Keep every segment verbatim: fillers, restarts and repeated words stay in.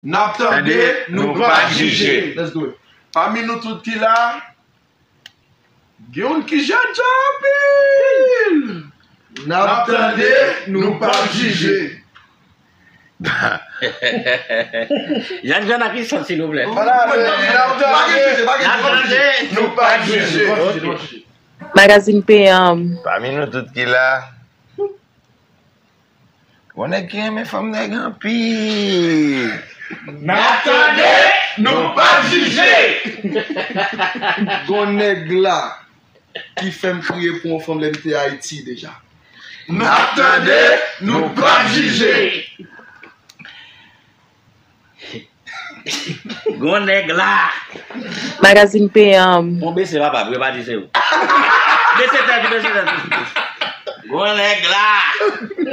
N ap tande, nou p ap jije. Let's do it. Pami nou tout ki la, gen youn ki jènjan anpil. N ap tande, nou p ap jije. Jènjan nan ki sans, silvouplè? N ap tande, nou p ap jije. Ok. Magazine Payam. Pami nou tout ki la, gon nèg ki renmen fanm nèg anpil. N ap tande, nou p ap jije. Gon nèg la ki fè m kriye pou yon fanm lè m te Ayiti deja. N ap tande, nou p ap jije. Gon nèg la. Magazine Payam. Bon, bese papa, bwe pa di se ou. Bese tèt ou, bese tèt ou. Gon nèg la.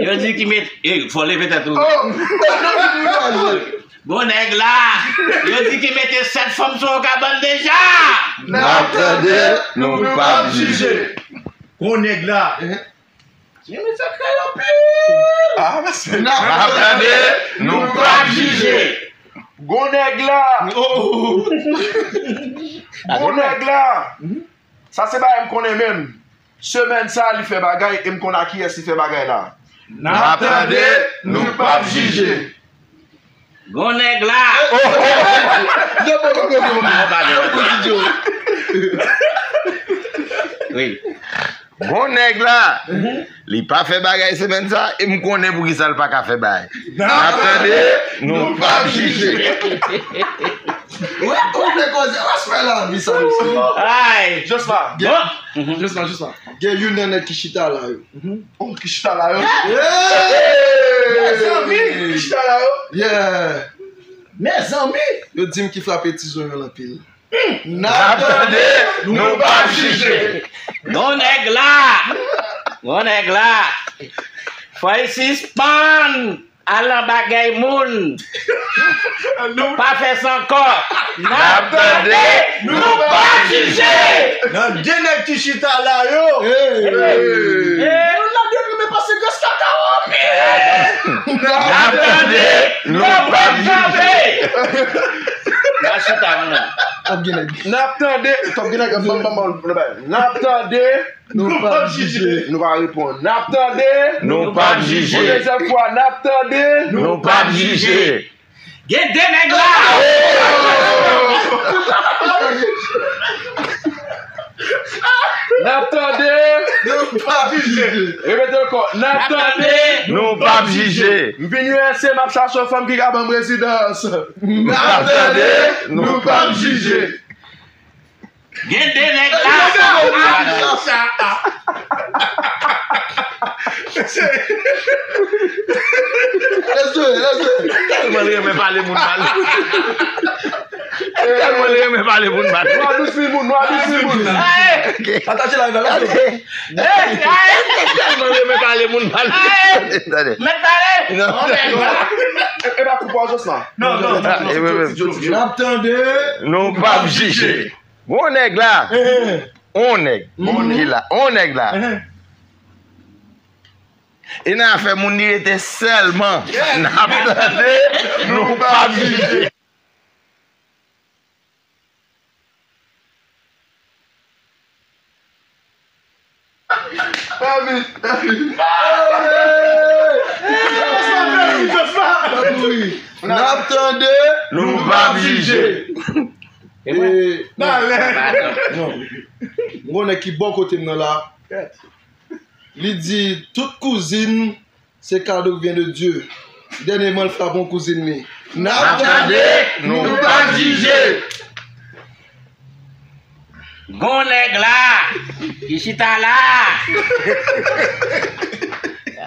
Yo di ki met, eh, fò leve tèt ou. Oh, non, non, non, non. Gon nèg la. Yo di ki mete sèt fanm sou yon kabann deja. N ap tande, nou p ap jije. Gon nèg la. Gen mesye k rèy anpil. Ah, mesye. N ap tande, nou p ap jije. Gon nèg la. Oh. Gon nèg la. Sa se bagay m konnen menm. Semèn sa li fè bagay e m konn a kiyès li fè bagay la. N ap tande, nou p ap jije. Gon nèg la. Oh, oh, oh, oh. Non, non, non, non, non. Wi. Gon nèg la. Li pa fè bagay semèn sa, e m konnen poukisa l pa ka fè bagay. N ap tande, nou p ap jije. Wi, ou vle koze, respè lavi sa, mesye. Ay. Josma. Bon. Josma, Josma. Gen youn nan nèg ki chita la yo. Oh, ki chita la yo. Yeah! Mezanmi, ki chita la yo. Yeah. Mezanmi. Yo di m ki frape ti zonyon l anpil. N ap tande, nou p ap jije. Gon nèg la. Gon nèg la. Fò y sispann al nan bagay moun. Pa fè sa ankò. N ap tande, nou p ap jije. Nan de nèg ki chita la yo. Hey. Hey. Youn nan de pi men pase gras kakawo. N ap tande, nou p ap jije. N ap chita, non. N ap tande, n ap tande, n ap tande. Nou p ap jije. Nou pa reponn. N ap tande. Nou p ap jije. Yon dezyèm fwa, n ap tande. Nou p ap jije. Gen de nèg la. N ap tande. Nou p ap jije. Repete ankò. N ap tande. Nou p ap jije. M vin U S A, m ap chache yon fanm ki ka ban m rezidans. N ap tande. Nou p ap jije. Gen de nèg la. Let's do it, let's do it. Tèlman l renmen pale moun mal. Tèlman l renmen pale moun mal. Nou adousi moun, nou adousi moun. Atache la, let's do it. Tèlman l renmen pale moun mal. Mèt pale. Non. E pa koupe w, Josma. Non, non, non. N ap tande. Nou p ap jije. Gon nèg la. Eh, eh. On nèg. Mhm. Ki la. On nèg la. Eh, eh. E nan afè moun li rete sèlman. N ap tande, nou p ap jije. N ap tande, nou p ap jije. E mwen? E, non. Non. M konnen ki bò kote m nan la. Li di, tout kouzin, se kado ki vyen de Dye. Dènyèman, l frape yon kouzin li. N ap tande, nou p ap jije. Gon nèg la, ki chita la.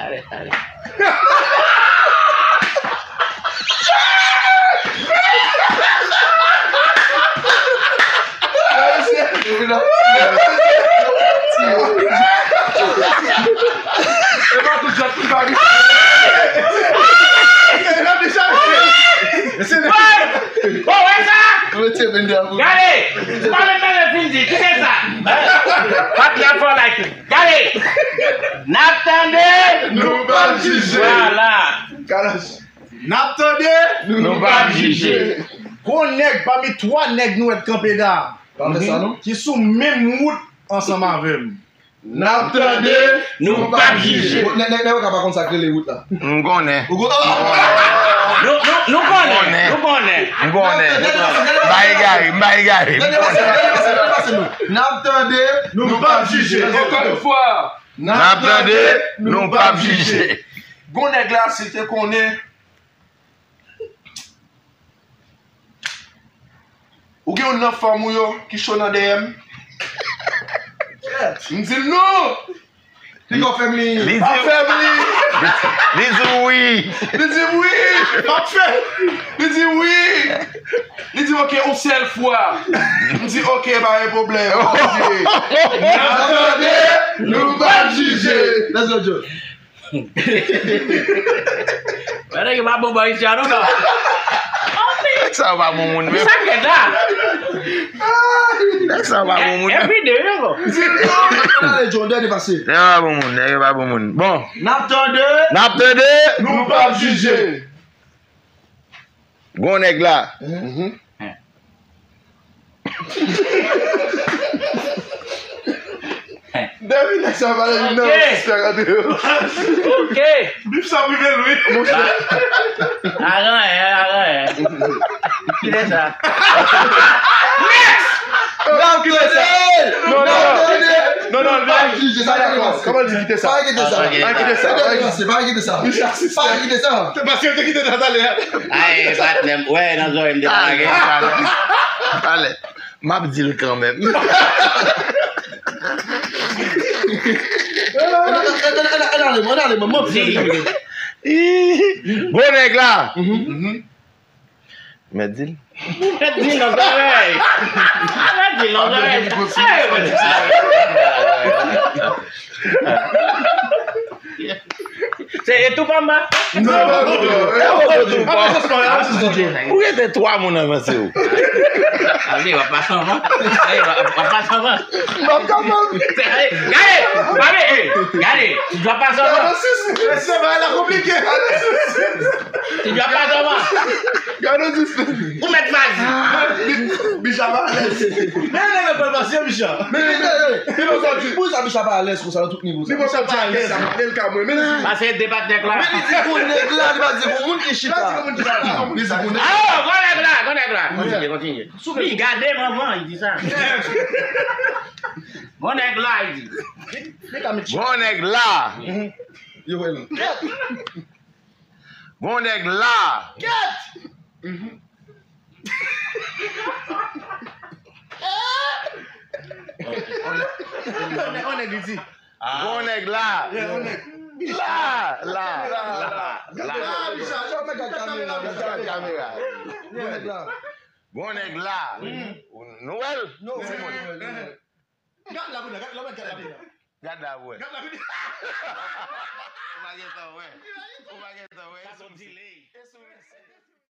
Ale, ale. E pa tout jòt ki pa gen. Bon, wè sa? Gade! Pa menm tande fin di, kite sa. Patnè fò like. Gade! N ap tande! Nou p ap jije. Vwala. Kalash. N ap tande, nou p ap jije. Gon nèg pami twa nèg nou wè k kanpe la, ki sou menm wout ansanm avè m. N ap tande, nou p ap jije. Nèg, nèg, nèg yo ka pa konn sa k rele wout la. M konnen. Ou konnen? Nou, nou, nou konnen, nou konnen. M konnen. M pa egare, m pa egare. M konnen. N ap tande, nou p ap jije. Ankò yon fwa. N ap tande, nou p ap jije. Gon nèg la, si l te konnen. Ou gen youn nan fanm ou yo ki cho nan dèyè m? M di l non! Li gon fè m li. Li di, pa fè m li. Li di wi. Li di wi. Pa fè. Li di wi. Li di oke yon sèl fwa. M di oke, pa gen pwoblèm. N ap tande, nou p ap jije. Let's go, Joe. Mwen nèg yo pa bon bò isi a non, non. Nèg sa yo pa bon moun menm. Sa k fèt la? Nèg sa yo pa bon moun menm. Epi de yo ankò. Nèg yo pa bon moun, nèg yo pa bon moun. Bon. N ap tande. N ap tande. Nou p ap jije. Gon nèg la. Depi nèg sa pale, li nan sistè gade yo. Ok. Bif sa prive l wi. Monchè. Aran, aran. Kite sa. Next! N ap kite sa. Non, non, non. Non, non, non. Pa jije sa, kòman di kite sa? Pa kite sa. Pa kite sa. Pa kite sa. Pa kite sa. Se paske yo te kite sa talè a. Ay, patnè m, wè, nan zòrèy m te lage. Talè. M ap di l kanmenm. Ann ale, ann ale, ann ale, ann ale, ann ale, ann ale. Gon nèg la. Mèt di l. Mèt di l nan zòrèy. Mèt di l nan zòrèy. Se e tou pa m ba? Non, non, non, non. Ou rete twa moun avanse w. Ale, w ap pase anvan. Ale, w ap, w ap pase anvan. M p ap kapab. Gade, gade, gade, gade. Ti djòb pase anvan. Gade sis. Mesye, bagay la konplike. Gade sis. Ti djòb pase anvan. Gade sis. Ou mèt vazi. Bicha pa alèz. Men, men, men, men, men, men, Bicha. Men, men, men, men, men, men, men, Bicha pa alèz konsa nan tout nivo sa. Li konsa pa alèz, li ka mwen. Men li di. Pase de patnè la. Men li di pou nèg la, li pa di pou moun ki chita. Li di pou nèg la. Ayo, gon nèg la, gon nèg la. Kontinye, kontinye. Li gade m anvan, li di sa. Gon nèg la, li di. Gon nèg la. Yo wè l. Gon nèg la. Kèt! On nèg, on nèg li di. Gon nèg la. La, la, la, la. Gad kamera, gad kamera. Gon nèg la. Nou wè l? Gad la kounye a, gad la, gad la kounye a. Gad la pou wè. Gad la kounye a. Ou pa gen tan wè. Ou pa gen tan wè. Sa se yon delay.